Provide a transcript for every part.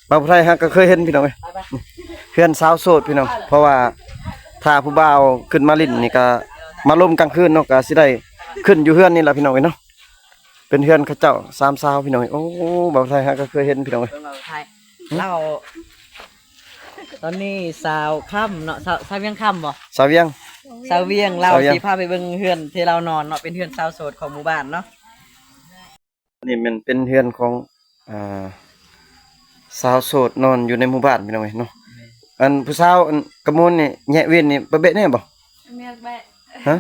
ບ່າວຜູ້ໄທຫາກໍເຄີຍເຫັນພີ່ນ້ອງເອີຍ ເຮືອນສາວໂສດພີ່ນ້ອງ ເພາະວ່າຖ້າຜູ້ບ່າວຂຶ້ນມາຫຼິ້ນນີ້ກໍມາລົມກາງຄືນເນາະ ກໍຊິໄດ້ຂຶ້ນຢູ່ເຮືອນນີ້ລະພີ່ນ້ອງເອີຍເນາະ ເປັນເຮືອນເຂົາເຈົ້າສາມສາວພີ່ນ້ອງເອີຍ ໂອ້ ບ່າວຜູ້ໄທຫາກໍເຄີຍເຫັນພີ່ນ້ອງເອີຍ ເບິ່ງບ່າວຜູ້ໄທ ອືມ ລາວ ຕອນນີ້ສາວຄຳເນາະ ສາວ ສາວວຽງຄຳບໍ່? ສາວວຽງ ສາວວຽງ ລາວ ສາວວຽງ ຊິພາໄປເບິ່ງເຮືອນທີ່ລາວນອນເນາະ ເປັນເຮືອນສາວໂສດຂອງໝູ່ບ້ານເນາະ ນີ້ແມ່ນເປັນເຮືອນຂອງ ອ່າ ສາວໂສດນອນຢູ່ໃນໝູ່ບ້ານພີ່ນ້ອງເອີຍເນາະ ແມ່ນ ອັນຜູ້ສາວ ອັນກະມວນນີ້ແຍະເວນນີ້ປະເບະແນ່ບໍ່? ແມ່ນແບະ ຮະ?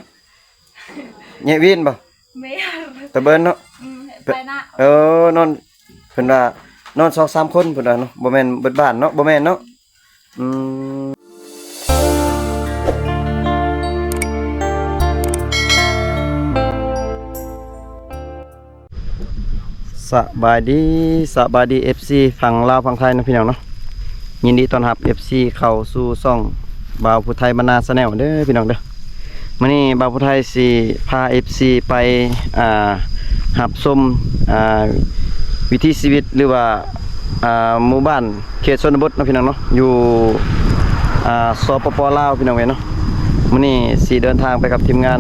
ແຍະເວນບໍ່? ແມ່ນ ຕະເບີນເນາະ ອືມ ໄປນະ ເອີ ນອນ ເພິ່ນວ່ານອນສອງສາມຄົນເພິ່ນວ່າເນາະ ບໍ່ແມ່ນເບິດບ້ານເນາະ ບໍ່ແມ່ນເນາະ ອືມ ສະບາຍດີ ສະບາຍດີ ເອັຟຊີ ຝັ່ງລາວຝັ່ງໄທເນາະ ພີ່ນ້ອງເນາະ ຍິນດີຕ້ອນຮັບ ເອັຟຊີ ເຂົ້າສູ່ຊ່ອງບ່າວຜູ້ໄທບ້ານນາ Channel ເດີພີ່ນ້ອງເດີ ມື້ນີ້ບ່າວຜູ້ໄທຊິພາ ເອັຟຊີ ໄປ ອ່າ ຮັບຊົມ ອ່າ ວິຖີຊີວິດ ຫຼືວ່າ ອ່າ ໝູ່ບ້ານເຂດຊົນນະບົດເນາະ ພີ່ນ້ອງເນາະ ຢູ່ ອ່າ ສປປ ລາວ ພີ່ນ້ອງເອີຍເນາະ ມື້ນີ້ຊິເດີນທາງໄປກັບທີມງານ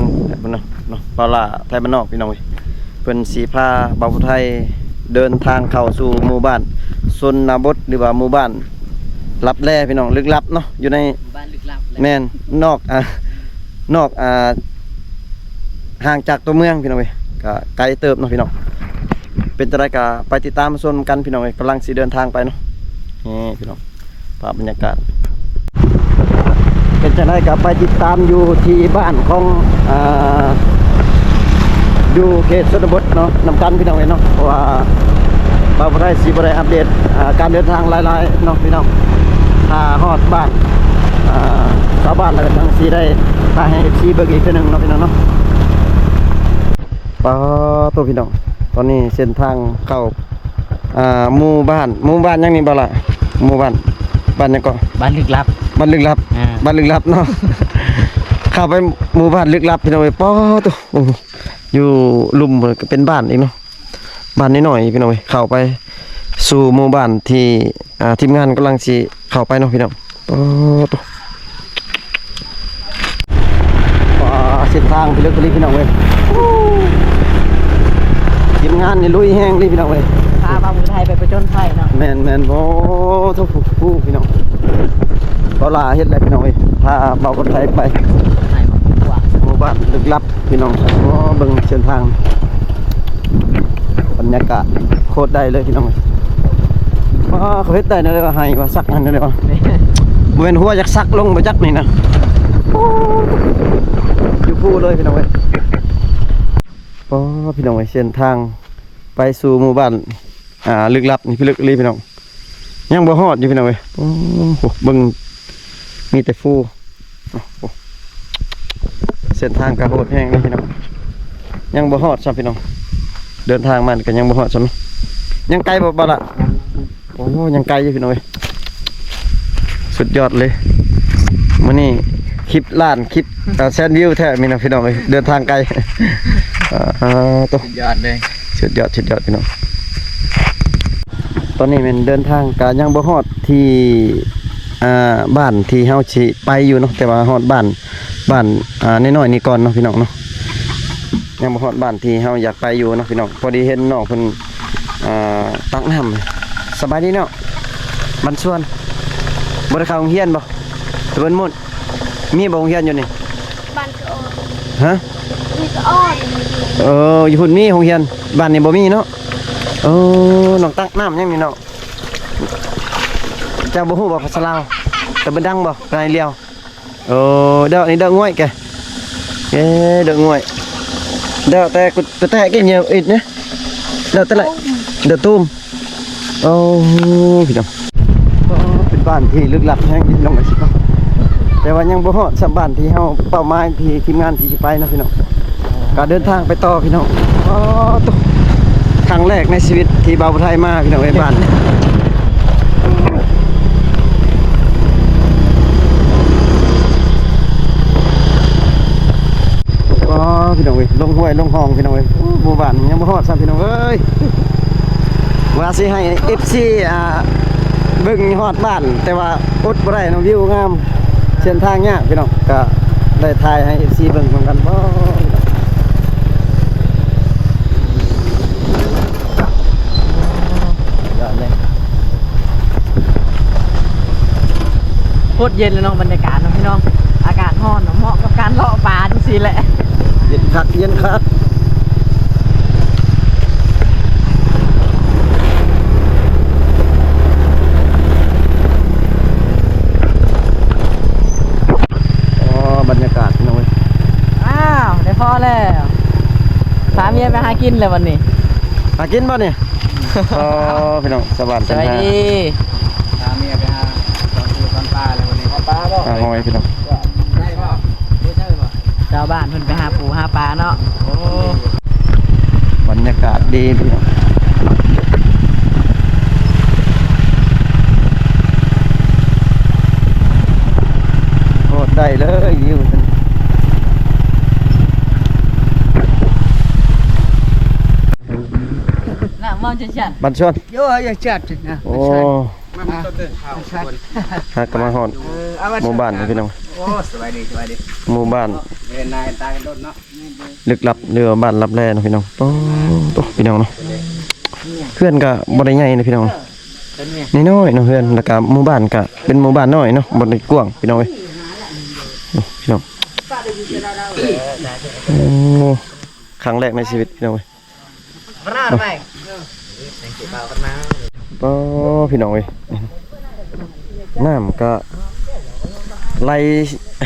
ເນາະ ເນາະ ບ່າວຫຼ້າໄທບ້ານນອກ ພີ່ນ້ອງເອີຍ ເພິ່ນຊິພາບ່າວຜູ້ໄທເດີນທາງເຂົ້າສູ່ໝູ່ບ້ານຊົນນະບົດ ຫຼືວ່າໝູ່ບ້ານ ລັບແລພີ່ນ້ອງ ລຶກລັບເນາະ ຢູ່ໃນ ໝູ່ບ້ານລຶກລັບ ແມ່ນ ນອກ ອ່າ ນອກ ອ່າ ຫ່າງຈາກຕົວເມືອງພີ່ນ້ອງເອີຍ ກະໄກເຕີບເນາະພີ່ນ້ອງ ເປັນຈັ່ງໃດກະໄປຕິດຕາມຊົມກັນພີ່ນ້ອງເອີຍ ກຳລັງຊິເດີນທາງໄປເນາະ ນີ້ພີ່ນ້ອງ ພາບບັນຍາກາດ ເປັນຈັ່ງໃດກໍໄປຕິດຕາມຢູ່ທີ່ບ້ານຂອງ ອ່າ ຢູ່ເຂດຊົນນະບົດເນາະ ນຳກັນພີ່ນ້ອງເອີຍເນາະ ເພາະວ່າບ່າວຜູ້ໄທຊິບໍ່ໄດ້ອັບເດດ ອ່າ ການເດີນທາງຫຼາຍໆເນາະພີ່ນ້ອງ ຖ້າຮອດບ້ານ ອ່າ ຊາວບ້ານແລ້ວກໍຈັ່ງຊິໄດ້ຖ່າຍໃຫ້ ເອັຟຊີ ເບິ່ງອີກເທື່ອໜຶ່ງເນາະພີ່ນ້ອງເນາະ. ປາໂຕ ພີ່ນ້ອງ ຕອນນີ້ເສັ້ນທາງເຂົ້າ ອ່າ ໝູ່ບ້ານ ໝູ່ບ້ານຫຍັງນີ້ບໍ່ລະ? ໝູ່ບ້ານ ບ້ານຫຍັງເກາະ? ບ້ານລຶກລັບ ບ້ານລຶກລັບ ອ່າ ບ້ານລຶກລັບເນາະ ເຂົ້າໄປໝູ່ບ້ານລຶກລັບ ພີ່ນ້ອງເອີຍ ປາໂຕ ໂອ້ ຢູ່ລຸ່ມພຸ້ນກໍເປັນບ້ານອີກເນາະ ບ້ານນ້ອຍໆ ພີ່ນ້ອງເອີຍ ເຂົ້າໄປສູ່ໝູ່ບ້ານທີ່ ອ່າ ທີມງານກຳລັງຊິເຂົ້າໄປເນາະ ພີ່ນ້ອງ. ປາໂຕ ປາ ເສັ້ນທາງພິລຶກອີ່ຫຼີພີ່ນ້ອງເອີຍ ທີມງານນີ້ລຸຍແຮງເລີຍພີ່ນ້ອງເອີຍ ພາບ່າວຜູ້ໄທໄປຜະຈົນໄພເນາະ ແມ່ນໆ ໂອ້ ທຸກຜູ້ພີ່ນ້ອງ ເບົາຫຼ້າເຮັດແຫຼະພີ່ນ້ອງເອີຍ ພາບ່າວຜູ້ໄທໄປ ໃຫ້ໝູ່ບ້ານລຶກລັບ ພີ່ນ້ອງ ໂອ້ ເບິ່ງເສັ້ນທາງ ບັນຍາກາດໂຄດໄດ້ເລີຍພີ່ນ້ອງ ປາ ເຂົາເຮັດໄດ້ແນວໃດວະ ໄຮ່ວະ ສັກອັນໃດວະ ບໍ່ແມ່ນຫົວຢາກສັກລົງບໍ່ຈັກນີ້ນະ ໂອ້ ຢູ່ພູເລີຍພີ່ນ້ອງເອີຍ ປາ ພີ່ນ້ອງເອີຍ ເສັ້ນທາງໄປສູ່ໝູ່ບ້ານ ອ່າ ລຶກລັບນີ້ພິລຶກອີ່ຫຼີພີ່ນ້ອງ ຍັງບໍ່ຮອດຢູ່ພີ່ນ້ອງເອີຍ ໂອ້ ເບິ່ງ ມີແຕ່ພູ ໂອ້ ເສັ້ນທາງກະໂຫດແຮງເດ້ພີ່ນ້ອງ ຍັງບໍ່ຮອດຊ້ຳພີ່ນ້ອງ ເດີນທາງມານີ້ກະຍັງບໍ່ຮອດຊ້ຳ ຍັງໄກບໍ່ ບໍ່ລະ? ໂອ້ ຍັງໄກຢູ່ພີ່ນ້ອງເອີຍ ສຸດຍອດເລີຍ ມື້ນີ້ຄລິບລ້ານຄລິບ ເອີ ແສນວິວແທ້ນີ້ນະພີ່ນ້ອງເອີຍ ເດີນທາງໄກ ອ່າ ໂຕ ສຸດຍອດເລີຍ ສຸດຍອດ ສຸດຍອດພີ່ນ້ອງ ຕອນນີ້ແມ່ນເດີນທາງກະຍັງບໍ່ຮອດທີ່ ອ່າ ບ້ານທີ່ເຮົາຊິໄປຢູ່ເນາະ ແຕ່ວ່າຮອດບ້ານ ບ້ານ ອ່າ ນ້ອຍໆນີ້ກ່ອນເນາະພີ່ນ້ອງເນາະ ຍັງບໍ່ຮອດບ້ານທີ່ເຮົາຢາກໄປຢູ່ເນາະພີ່ນ້ອງ ພໍດີເຫັນນ້ອງເພິ່ນ ອ່າ ຕັກນ້ຳ ສະບາຍດີເນາະ ບ້ານສວນ ບໍ່ໄດ້ເຂົ້າໂຮງຮຽນບໍ່? ຕະເບິ່ນມຸດ ມີບໍ່ໂຮງຮຽນຢູ່ນີ້? ບ້ານກະອ່ອນ ຮະ? ມີກະອ່ອນ ເອີ ຢູ່ພຸ້ນມີໂຮງຮຽນ ບ້ານນີ້ບໍ່ມີເນາະ ເອີ ນ້ອງຕັກນ້ຳຫຍັງນີ້ນ້ອງ? ເຈົ້າບໍ່ຮູ້ບໍ່ພາສາລາວ? ຕະເບິ່ນດັງບໍ່? ນາຍລຽວ ເອີ ດອກນີ້ດອກງ່ວຍແກ ເອີ ດອກງ່ວຍ ດອກແຕ່ ແຕ່ກິນເຍອະອີກນະ ດອກແຕ່ລະ ດອກຕູມ ໂອ້ ພີ່ນ້ອງ ກໍເປັນບ້ານທີ່ລຶກລັບແຮງພີ່ນ້ອງ ແຕ່ວ່າຍັງບໍ່ຮອດສ່ຳບ້ານທີ່ເຮົາເປົ້າໝາຍທີ່ທີມງານທີ່ຊິໄປເນາະພີ່ນ້ອງ ກໍເດີນທາງໄປຕໍ່ພີ່ນ້ອງ ອໍ ໂຕ ຄັ້ງແລກໃນຊີວິດທີ່ບ່າວຜູ້ໄທມາພີ່ນ້ອງເອີຍ ບ້ານ ອໍ ພີ່ນ້ອງເອີຍ ລົງຫ້ວຍລົງຮ່ອງພີ່ນ້ອງເອີຍ ໂອ້ ໝູ່ບ້ານຍັງບໍ່ຮອດຊ້ຳພີ່ນ້ອງເອີຍ ວ່າຊິໃຫ້ເອັຟຊີ ອ່າ ເບິ່ງຮອດບ້ານ ແຕ່ວ່າອົດບໍ່ໄດ້ເນາະ ວິວງາມ ເສັ້ນທາງຍາກພີ່ນ້ອງ ກະໄດ້ຖ່າຍໃຫ້ເອັຟຊີເບິ່ງນຳກັນບໍ. ໂຄດເຢັນເລີຍເນາະ ບັນຍາກາດເນາະພີ່ນ້ອງ ອາກາດຮ້ອນເນາະ ເໝາະກັບການເລາະປ່າຈັ່ງຊີ້ແຫຼະ ເຢັນຄັກ ເຢັນຄັກ. ອໍ ບັນຍາກາດພີ່ນ້ອງເອີຍ ອ້າວ ໄດ້ພໍແລ້ວ ພາເມຍໄປຫາກິນແລ້ວບັດນີ້ ຫາກິນບໍ່ນີ້? ອໍ ພີ່ນ້ອງ ສະບາຍດີ ພາເມຍໄປຫາຕອນປູຕອນປາແລ້ວບັດນີ້ ຫາປາບໍ່? ຫາຫອຍພີ່ນ້ອງ ໄດ້ບໍ່? ບໍ່ໃຊ່ບໍ່? ຊາວບ້ານເພິ່ນໄປຫາປູຫາປາເນາະ ໂອ້ ບັນຍາກາດດີພີ່ນ້ອງ ໂຄດໄດ້ເລີຍ ວິວ ນ້ຳເມົາຈັງຊັ້ນ ບ້ານຊວນ ໂຍ ຢ່າຈັດນະ ໂອ້ ບ້ານຊວນ ຫາກະມາຮອດ ເອີ ເອົາ ໝູ່ບ້ານພີ່ນ້ອງ ໂອ້ ສະບາຍດີ ສະບາຍດີ ໝູ່ບ້ານ ເຫັນໜ້າເຫັນຕາກັນດົນເນາະ ລຶກລັບ ຫຼືວ່າບ້ານລັບແລເນາະພີ່ນ້ອງ ໂອ້ ໂຕ ພີ່ນ້ອງເນາະ ເຮືອນກະບໍ່ໄດ້ໃຫຍ່ນະພີ່ນ້ອງ ນ້ອຍໆເນາະເຮືອນ ແລ້ວກະໝູ່ບ້ານກະເປັນໝູ່ບ້ານນ້ອຍເນາະ ບໍ່ໄດ້ກວ້າງພີ່ນ້ອງເອີຍ ພີ່ນ້ອງ ໂອ້ ຄັ້ງແລກໃນຊີວິດພີ່ນ້ອງເອີຍ ໂອ້ ພີ່ນ້ອງເອີຍ ນ້ຳກະໄຫຼ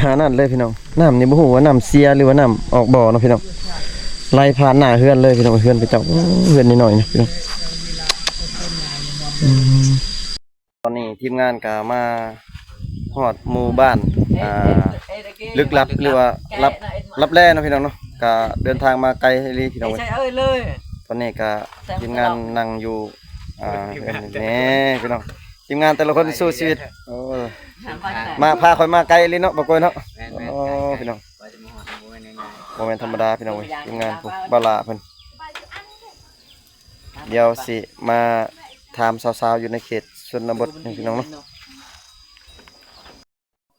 ຫານັ້ນເລີຍພີ່ນ້ອງ ນ້ຳນີ້ບໍ່ຮູ້ວ່ານ້ຳເຊຍ ຫຼືວ່ານ້ຳອອກບໍ່ເນາະພີ່ນ້ອງ ໄຫຼຜ່ານໜ້າເຮືອນເລີຍພີ່ນ້ອງ ເຮືອນເຂົາເຈົ້າ ເຮືອນນ້ອຍໆນະພີ່ນ້ອງ ອືມ. ຕອນນີ້ທີມງານກະມາຮອດໝູ່ບ້ານ ອ່າ ລຶກລັບ ຫຼືວ່າລັບ ລັບແລເນາະພີ່ນ້ອງເນາະ ກະເດີນທາງມາໄກອີ່ຫຼີພີ່ນ້ອງເອີຍ ຕອນນີ້ກະທີມງານນັ່ງຢູ່ ອ່າ ເຮືອນແນ່ພີ່ນ້ອງ ທີມງານແຕ່ລະຄົນສູ້ຊີວິດ ໂອ້ ມາ ພາຂ້ອຍມາໄກອີ່ຫຼີເນາະ ບໍ່ກົຍເນາະ ໂອ້ ພີ່ນ້ອງ ບໍ່ແມ່ນທຳມະດາພີ່ນ້ອງເອີຍ ທີມງານ ໂອ້ ບ່າວຫຼ້າເພິ່ນ ດຽວຊິມາຖາມສາວໆຢູ່ໃນເຂດຊົນນະບົດນີ້ພີ່ນ້ອງເນາະ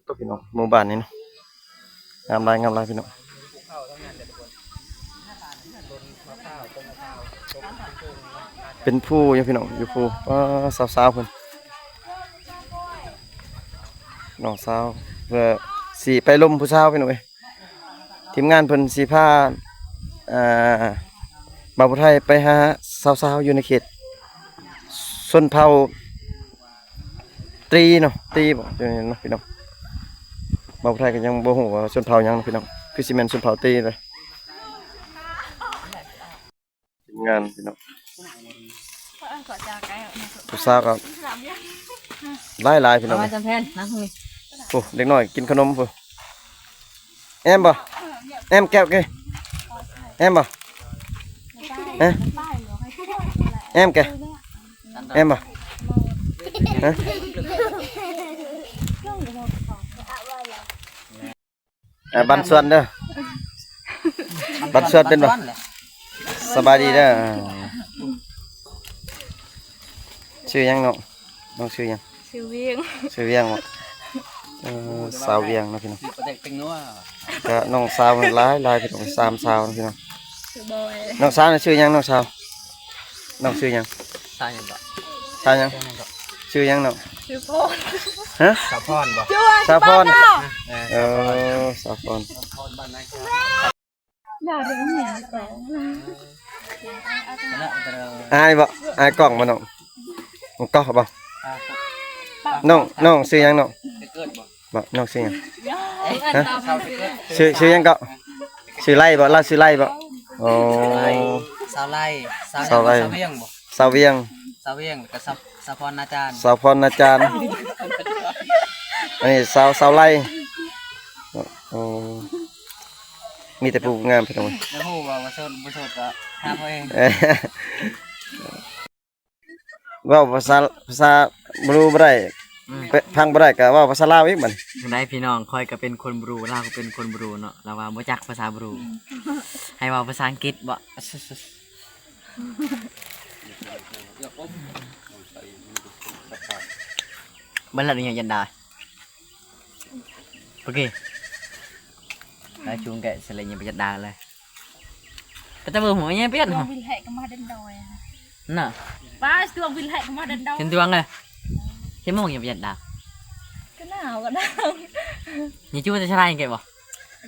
ໂຕພີ່ນ້ອງ ໝູ່ບ້ານນີ້ເນາະ ງາມຫຼາຍ ງາມຫຼາຍພີ່ນ້ອງ ເປັນພູຢູ່ພີ່ນ້ອງ ຢູ່ພູ ເອີ ສາວໆເພິ່ນ ນ້ອງສາວ ເພື່ອຊິໄປລົມຜູ້ສາວພີ່ນ້ອງເອີຍ ທີມງານເພິ່ນຊິພາ ອ່າ ບ່າວຜູ້ໄທໄປຫາສາວໆຢູ່ໃນເຂດຊົນເຜົ່າຕີເນາະ ຕີບໍ ຢູ່ນີ້ເນາະພີ່ນ້ອງ ບ່າວຜູ້ໄທກະຍັງບໍ່ຮູ້ວ່າຊົນເຜົ່າຫຍັງເນາະພີ່ນ້ອງ ຄືຊິແມ່ນຊົນເຜົ່າຕີເລີຍ ທີມງານພີ່ນ້ອງ ຜູ້ສາວກະຫຼາຍໆພີ່ນ້ອງ ເອົາມາຈຳແພນ ນັ່ງນີ້ ໂອ້ ເດັກນ້ອຍກິນຂະໜົມພຸ້ນ ແອມບໍ່ ແອມແກ້ວເກ ແອມບໍ່ ຮະ ແອມແກ ແອມບໍ່ ຮະ ອ່າ ບ້ານສວນເດີ ບ້ານສວນເປັນບໍ່ ສະບາຍດີເດີ ຊື່ຫຍັງນ້ອງ ນ້ອງຊື່ຫຍັງ? ຊື່ວຽງ ຊື່ວຽງບໍ? ເອີ ສາວວຽງເນາະພີ່ນ້ອງ ກະນ້ອງສາວຫຼາຍໆ ພີ່ນ້ອງ ສາມສາວເນາະພີ່ນ້ອງ ນ້ອງສາວນີ້ຊື່ຫຍັງ ນ້ອງສາວ? ນ້ອງຊື່ຫຍັງ? ສາວຫຍັງເກາະ? ສາວຫຍັງ? ຊື່ຫຍັງເກາະ? ຊື່ຫຍັງນ້ອງ? ຊື່ພອນ ຮະ? ສາວພອນບໍ? ສາວພອນ ເອີ ສາວພອນ ສາວພອນ ບ້ານນາ ອາຍບໍ່? ອາຍກ້ອງບໍ່ນ້ອງ? ກ້ອງບໍ່? ນ້ອງ ນ້ອງຊື່ຫຍັງນ້ອງ? ບໍ່ ນ້ອງຊື່ຫຍັງ? ຮະ? ຊື່ ຊື່ຫຍັງເກາະ? ຊື່ໄລ່ບໍ່? ລາວຊື່ໄລ່ບໍ່? ໂອ້ ສາວໄລ່ ສາວຫຍັງ? ສາວໄລ່ ສາວວຽງບໍ່? ສາວວຽງ ສາວວຽງ ແລ້ວກະສາວ ສາວພອນນາຈານ ສາວພອນນາຈານ ອັນນີ້ສາວ ສາວໄລ່ ໂອ້ ມີແຕ່ຜູ້ງາມພີ່ນ້ອງເອີຍ ຢາກຮູ້ວ່າ ວ່າໂສດບໍ່ໂສດກະຫາເຂົາເອງ ເວົ້າພາສາ ພາສາບຣູບໍ່ໄດ້ ອືມ ໄປ ຟັງບໍ່ໄດ້ກະເວົ້າພາສາລາວອີກບັດນີ້ ຈັ່ງໃດພີ່ນ້ອງ ຂ້ອຍກະເປັນຄົນບຣູ ລາວກະເປັນຄົນບຣູເນາະ ລາວວ່າບໍ່ຈັກພາສາບຣູ ໃຫ້ເວົ້າພາສາອັງກິດບໍ? Balat nya janda. Pergi. Lah cung ke selain nya janda lah. Kata bu mu nya pian. Tuang vil hek kemah dan doi. Nah. Pas tuang vil hek kemah dan doi. Ken tuang eh. Ken mau nya janda. Kenal kadang. Nya cuba tercerai ke bah.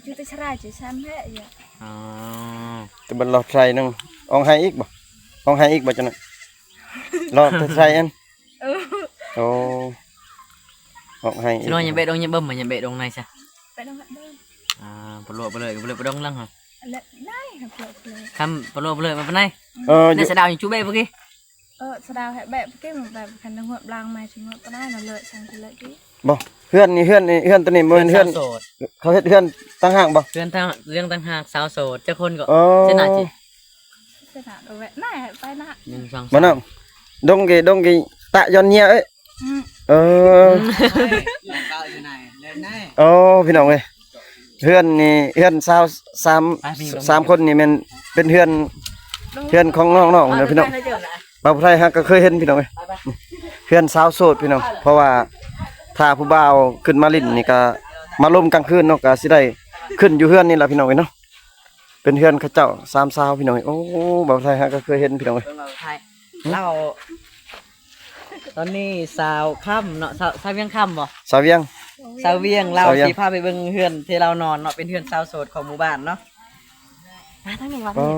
Cuba tercerai je sampai ya. Oh. Teban lah try nang. Ong hai ik bah. Ong hai ik bah cana. Lo tercerai an. ໂອ້ ອອກໃຫ້ອີກ. ຊິນ້ອຍຍັງເບດອງຍັງເບິ່ມ ຍັງເບດອງໃນຊະ ໄປດອງເບິ່ມ. ອ່າ ປະໂລດໄປເລີຍ ປະໂລດໄປດອງຫຼັງຫັ້ນ. ແລະ ໄດ້ ປະໂລດໄປເລີຍ ຄຳປະໂລດໄປເລີຍ ມາປານໃດ? ເອີ ໄດ້ສະດາວຍັງຈູເບປະກີ້. ເອີ ສະດາວແຮະແບປະກີ້ ມັນແບບຄັນງວດບລາງມາຊິງວດປານໃດນະ ເລີຍສັງຊິເລີຍກີ້. ບໍ່ ເຮືອນນີ້ ເຮືອນນີ້ ເຮືອນໂຕນີ້ບໍ່ແມ່ນເຮືອນ ເຮືອນສາວໂສດ ເຂົາເຮັດເຮືອນຕ່າງຫາກບໍ່? ເຮືອນຕ່າງ ເຮືອນຕ່າງຫາກ ສາວໂສດຈັກຄົນກໍ? ເອີ ຊະນະຈິ ມາເນາະ ດົງກີ ດົງກີ ຕະຢອນເຍຍເອີຍ. ເອີ ໂອ້ ພີ່ນ້ອງເອີຍ ເຮືອນນີ້ ເຮືອນຊາວສາມ ສາມຄົນນີ້ແມ່ນເປັນເຮືອນ ເຮືອນຂອງນ້ອງໆເດີພີ່ນ້ອງ. ບ່າວຜູ້ໄທຫາກກໍເຄີຍເຫັນພີ່ນ້ອງເອີຍ ເຮືອນຊາວໂສດພີ່ນ້ອງ ເພາະວ່າຖ້າຜູ້ບ່າວຂຶ້ນມາຫຼິ້ນນີ້ກໍມາລົມກາງຄືນເນາະ ກໍຊິໄດ້ຂຶ້ນຢູ່ເຮືອນນີ້ລະພີ່ນ້ອງເອີຍເນາະ. ເປັນເຮືອນເຂົາເຈົ້າສາມຊາວພີ່ນ້ອງເອີຍ. ໂອ້ ບ່າວໄທຫາກກໍເຄີຍເຫັນພີ່ນ້ອງເອີຍ ເບິ່ງບ່າວໄທ ເຮົາ ຕອນນີ້ສາວຄຳເນາະ ສາວ ສາວວຽງຄຳບໍ່? ສາວວຽງ ສາວວຽງ ລາວຊິພາໄປເບິ່ງເຮືອນທີ່ລາວນອນເນາະ ເປັນເຮືອນຊາວໂສດຂອງໝູ່ບ້ານເນາະ. ມາທາງນີ້ ມາທາງນີ້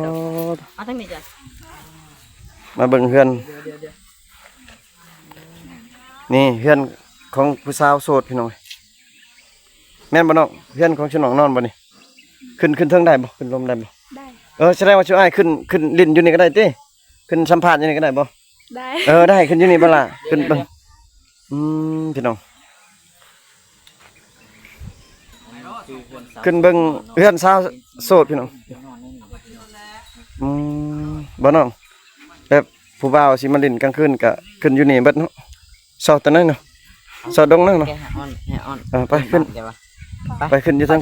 ມາທາງນີ້ຈ້ະ ມາເບິ່ງເຮືອນ. ນີ້ເຮືອນຂອງຜູ້ສາວໂສດພີ່ນ້ອງ ແມ່ນບໍ່ນ້ອງ? ເຮືອນຂອງຊຸນ້ອງນອນບໍ່ນີ້? ຂຶ້ນ ຂຶ້ນເທິງໄດ້ບໍ່? ຂຶ້ນລົມໄດ້ບໍ່? ໄດ້. ເອີ ສະແດງວ່າຊຸອ້າຍຂຶ້ນ ຂຶ້ນຫຼິ້ນຢູ່ນີ້ກໍໄດ້ຕິ? ຂຶ້ນສຳພາດຢູ່ນີ້ກໍໄດ້ບໍ່? ໄດ້. ເອີ ໄດ້ ຂຶ້ນຢູ່ນີ້ບໍ່ລະ? ຂຶ້ນເບິ່ງ. ອືມ ພີ່ນ້ອງ ຂຶ້ນເບິ່ງເຮືອນຊາວໂສດພີ່ນ້ອງ. ອືມ ບໍ່ນ້ອງ ແບບຜູ້ບ່າວຊິມາຫຼິ້ນກາງຄືນກະຂຶ້ນຢູ່ນີ້ເບິດເນາະ. ຊອກຕະນັ້ນເນາະ ຊອກດົງນັ້ນເນາະ. ເອີ ໄປຂຶ້ນ ໄປຂຶ້ນຢູ່ເທິງ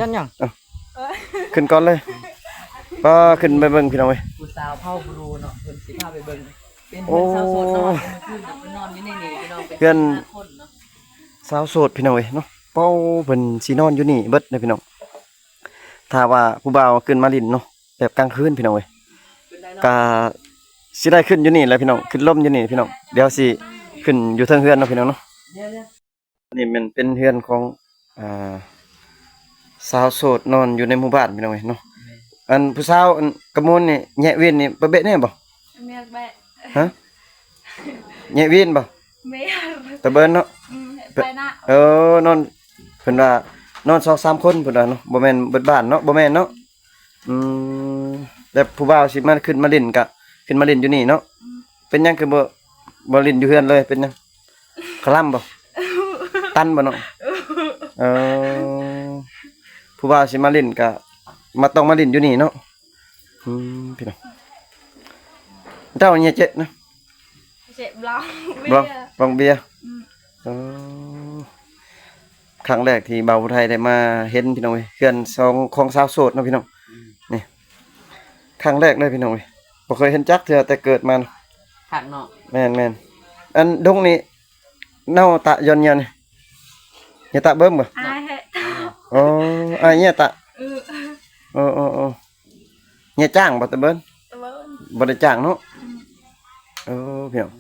ຂຶ້ນກ່ອນເລີຍ. ປ້າ ຂຶ້ນໄປເບິ່ງພີ່ນ້ອງເອີຍ ຜູ້ສາວເຜົ່າບຣູເນາະ ເພິ່ນຊິພາໄປເບິ່ງ ເປັນເຮືອນຊາວໂສດເນາະ. ໂອ້ ເພິ່ນນອນຢູ່ໃນນີ້ພີ່ນ້ອງ ເປັນເຮືອນຊາວໂສດພີ່ນ້ອງເອີຍເນາະ. ເປົ້າ ເພິ່ນຊິນອນຢູ່ນີ້ເບິດເດີພີ່ນ້ອງ. ຖ້າວ່າຜູ້ບ່າວຂຶ້ນມາຫຼິ້ນເນາະ ແບບກາງຄືນພີ່ນ້ອງເອີຍ ກະຊິໄດ້ຂຶ້ນຢູ່ນີ້ແຫຼະພີ່ນ້ອງ ຂຶ້ນລົມຢູ່ນີ້ພີ່ນ້ອງ. ດຽວຊິຂຶ້ນຢູ່ເທິງເຮືອນເນາະພີ່ນ້ອງເນາະ. ນີ້ແມ່ນເປັນເຮືອນຂອງ ອ່າ ຊາວໂສດນອນຢູ່ໃນໝູ່ບ້ານພີ່ນ້ອງເອີຍເນາະ. ອັນຜູ້ສາວ ອັນກະມວນນີ້ ແຍະເວນນີ້ ປະເບະແນ່ບໍ່? ແມ່ນແບະ ຮະ ແຍະເວນບໍ່? ແມ່ນ ຕະເບີນເນາະ. ອືມ ໄປນະ ເອີ ນອນ ເພິ່ນວ່ານອນສອງສາມຄົນເພິ່ນວ່າເນາະ ບໍ່ແມ່ນເບິດບ້ານເນາະ ບໍ່ແມ່ນເນາະ. ອືມ ແບບຜູ້ບ່າວຊິມາ ຂຶ້ນມາຫຼິ້ນກະຂຶ້ນມາຫຼິ້ນຢູ່ນີ້ເນາະ. ອືມ ເປັນຫຍັງຄືບໍ່ ບໍ່ຫຼິ້ນຢູ່ເຮືອນເລີຍ ເປັນຫຍັງ? ຄະລຳບໍ່? ຕັນບໍ່ເນາະ? ເອີ ຜູ້ບ່າວຊິມາຫຼິ້ນກະມາ ຕ້ອງມາຫຼິ້ນຢູ່ນີ້ເນາະ. ອືມ ພີ່ນ້ອງ ເຈົ້າເຍເຈະນະ ເຈະບລອງ ບລອງ ເບຍ ບລອງເບຍ. ອືມ ເອີ ຄັ້ງແລກທີ່ບ່າວຜູ້ໄທໄດ້ມາເຫັນພີ່ນ້ອງເອີຍ ເຮືອນຂອງ ຂອງຊາວໂສດເນາະພີ່ນ້ອງ. ອືມ ນີ້ຄັ້ງແລກເລີຍພີ່ນ້ອງເອີຍ ບໍ່ເຄີຍເຫັນຈັກເທື່ອແຕ່ເກີດມາ. ຄັກເນາະ ແມ່ນໆ. ອັນດົງນີ້ ເນົ່າຕະຢ່ອນຍາວນີ້ ຍາຕະເບິ່ງບໍ່? ອາຍແຮະ ອໍ ອາຍຍາຕະ. ເອີ ເອີໆໆ ຍາຈ້າງບໍ່ຕະເບິ່ງ? ຕະເບິ່ງ ບໍ່ໄດ້ຈ້າງເນາະ. ອືມ ເອີ ພີ່ນ້ອງ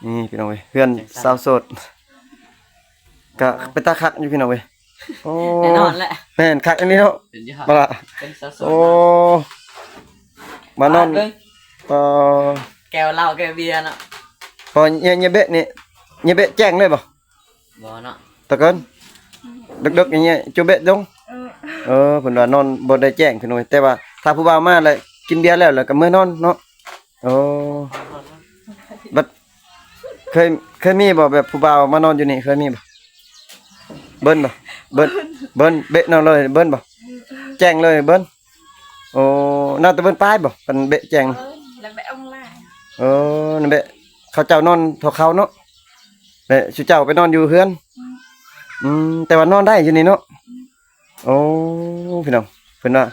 ນີ້ພີ່ນ້ອງເອີຍ ເຮືອນຊາວໂສດ ກະເປັນຕາຄັກຢູ່ພີ່ນ້ອງເອີຍ. ໂອ້ ແນ່ນອນແຫຼະ ແມ່ນຄັກອັນນີ້ເນາະ. ເປັນຍອດ ບໍ່ລະ ເປັນສາວໂສດ. ໂອ້ ມານອນ ເອີ ແກ້ວເຫຼົ້າແກ້ວເບຍເນາະ. ພໍຍາເບະນີ້ ຍາເບະແຈ້ງເລີຍບໍ່? ບໍ່ເນາະ ຕະເກີນ ເດິກໆ ຢ່າງເງຍ ຈູເບະດົງ. ເອີ ເອີ ເພິ່ນວ່ານອນບໍ່ໄດ້ແຈ້ງພີ່ນ້ອງ ແຕ່ວ່າຖ້າຜູ້ບ່າວມາແລ້ວກິນເບຍແລ້ວ ແລ້ວກໍເມືອນອນເນາະ. ໂອ້ ບັດ ເຄີຍ ເຄີຍມີບໍ່ ແບບຜູ້ບ່າວມານອນຢູ່ນີ້ ເຄີຍມີບໍ່? ເບິ່ນບໍ່? ເບິ່ນ ເບິ່ນ ເບະນອນເລີຍ ເບິ່ນບໍ່? ແຈ້ງເລີຍ ເບິ່ນ. ໂອ້ ນອນແຕ່ເບິ່ນປາຍບໍ່? ເພິ່ນເບະແຈ້ງ ເອີ ແລ້ວເບະອອນລາຍ. ເອີ ນັ້ນເບະ ເຂົາເຈົ້ານອນເທົ່າເຂົາເນາະ ແລະ ຊຸເຈົ້າໄປນອນຢູ່ເຮືອນ. ອືມ ອືມ ແຕ່ວ່ານອນໄດ້ຢູ່ນີ້ເນາະ. ອືມ ໂອ້ ພີ່ນ້ອງ ເພິ່ນວ່າ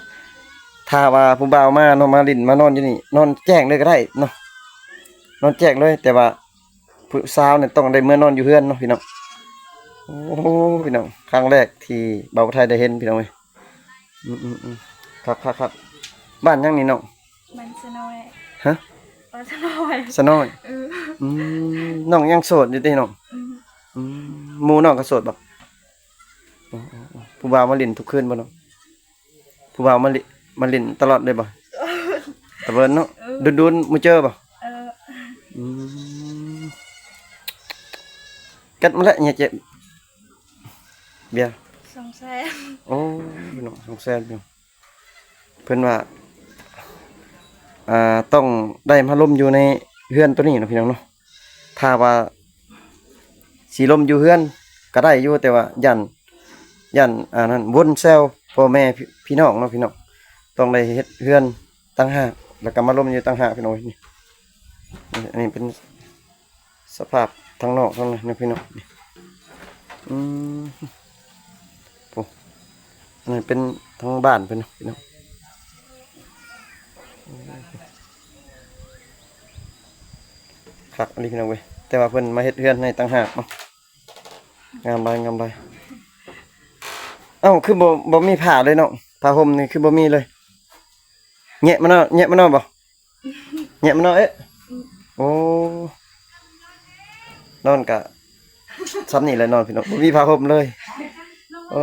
ຖ້າວ່າຜູ້ບ່າວມາເນາະ ມາຫຼິ້ນມານອນຢູ່ນີ້ ນອນແຈ້ງເລີຍກໍໄດ້ເນາະ. ນອນແຈ້ງເລີຍ ແຕ່ວ່າຜູ້ສາວນີ້ຕ້ອງໄດ້ເມືອນອນຢູ່ເຮືອນເນາະພີ່ນ້ອງ. ໂອ້ ພີ່ນ້ອງ ຄັ້ງແລກທີ່ບ່າວຜູ້ໄທໄດ້ເຫັນພີ່ນ້ອງເອີຍ. ອືມໆໆ ຄັກໆໆ. ບ້ານຫຍັງນີ້ນ້ອງ? ມັນສະນ້ອຍ. ຮະ? ເອີ ສະນ້ອຍ ສະນ້ອຍ. ເອີ ອືມ ນ້ອງຍັງໂສດຢູ່ຕິນ້ອງ? ອືມ ອືມ ໝູ່ນ້ອງກໍໂສດບໍ່? ອໍໆໆ ຜູ້ບ່າວມາຫຼິ້ນທຸກຄືນບໍ່ນ້ອງ? ຜູ້ບ່າວມາຫຼິ້ນ ມາຫຼິ້ນຕະຫຼອດເລີຍບໍ່? ຕະເວີນເນາະ. ເອີ ດົນໆ ມື້ເຈີບໍ່? ເອີ ອືມ ກັດມາແລ້ວເຫຍເຈັບ ເບຍ ສອງແສນ. ໂອ້ ພີ່ນ້ອງ ສອງແສນພີ່ນ້ອງ. ເພິ່ນວ່າ ອ່າ ຕ້ອງໄດ້ມາລົມຢູ່ໃນເຮືອນໂຕນີ້ເນາະພີ່ນ້ອງເນາະ. ຖ້າວ່າຊິລົມຢູ່ເຮືອນກໍໄດ້ຢູ່ ແຕ່ວ່າຢ້ານ ຢ້ານ ອັນນັ້ນ ວົນແຊວພໍ່ແມ່ພີ່ນ້ອງເນາະພີ່ນ້ອງ. ຕ້ອງໄດ້ເຮັດເຮືອນຕ່າງຫາກ ແລ້ວກໍມາລົມຢູ່ຕ່າງຫາກພີ່ນ້ອງ. ນີ້ ອັນນີ້ເປັນ ສະພາບທາງນອກທາງໃນເນາະພີ່ນ້ອງ. ອືມ ໂອ້ ອັນນັ້ນເປັນທາງບ້ານເພິ່ນເນາະພີ່ນ້ອງ. ຄັກອີ່ຫຼີພີ່ນ້ອງເອີຍ ແຕ່ວ່າເພິ່ນມາເຮັດເຮືອນໃຫ້ຕ່າງຫາກເນາະ. ງາມຫຼາຍ ງາມຫຼາຍ. ເອົ້າ ຄືບໍ່ ບໍ່ມີຜ້າເລີຍນ້ອງ? ຜ້າຫົ່ມນີ້ຄືບໍ່ມີເລີຍ? ແຍະມາເນາະ ແຍະມາເນາະບໍ່? ແຍະມາເນາະເອະ. ໂອ້ ນອນກະຊ່ຳນີ້ແຫຼະນອນພີ່ນ້ອງ ບໍ່ມີຜ້າຫົ່ມເລີຍ. ໂອ້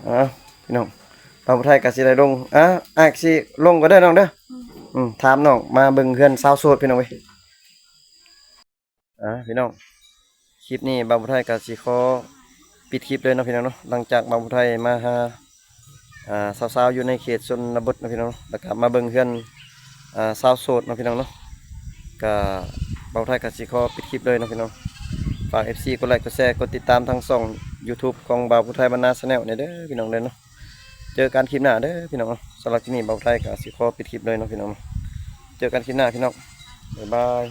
ເອົ້າ ພີ່ນ້ອງ ບ່າວຜູ້ໄທກໍຊິໄດ້ລົງ ອ່າ ອ້າຍຊິລົງກ່ອນເດີນ້ອງເດີ. ອືມ ຖາມນ້ອງ ມາເບິ່ງເຮືອນສາວໂສດພີ່ນ້ອງເອີຍ. ອ່າ ພີ່ນ້ອງ ຄລິບນີ້ບ່າວຜູ້ໄທກໍຊິຂໍປິດຄລິບເລີຍເນາະພີ່ນ້ອງເນາະ. ຫຼັງຈາກບ່າວຜູ້ໄທມາຫາ ອ່າ ສາວໆຢູ່ໃນເຂດຊົນນະບົດເນາະພີ່ນ້ອງເນາະ ແລ້ວກໍມາເບິ່ງເຮືອນ ອ່າ ສາວໂສດເນາະພີ່ນ້ອງເນາະ ກໍບ່າວຜູ້ໄທກໍຊິຂໍປິດຄລິບເລີຍເນາະພີ່ນ້ອງ. ຝາກເອັຟຊີກົດໄລກົດແຊ ກົດຕິດຕາມທາງຊ່ອງຢູທູບຂອງບ່າວຜູ້ໄທບັນນາແຊນແນວແດ່ເດີພີ່ນ້ອງເດີເນາະ. ເຈີກັນຄລິບໜ້າເດີພີ່ນ້ອງເນາະ. ສຳລັບຄລິບນີ້ບ່າວຜູ້ໄທກໍຊິຂໍປິດຄລິບເລີຍເນາະພີ່ນ້ອງເນາະ. ເຈີກັນຄລິບໜ້າພີ່ນ້ອງ ບາຍບາຍ.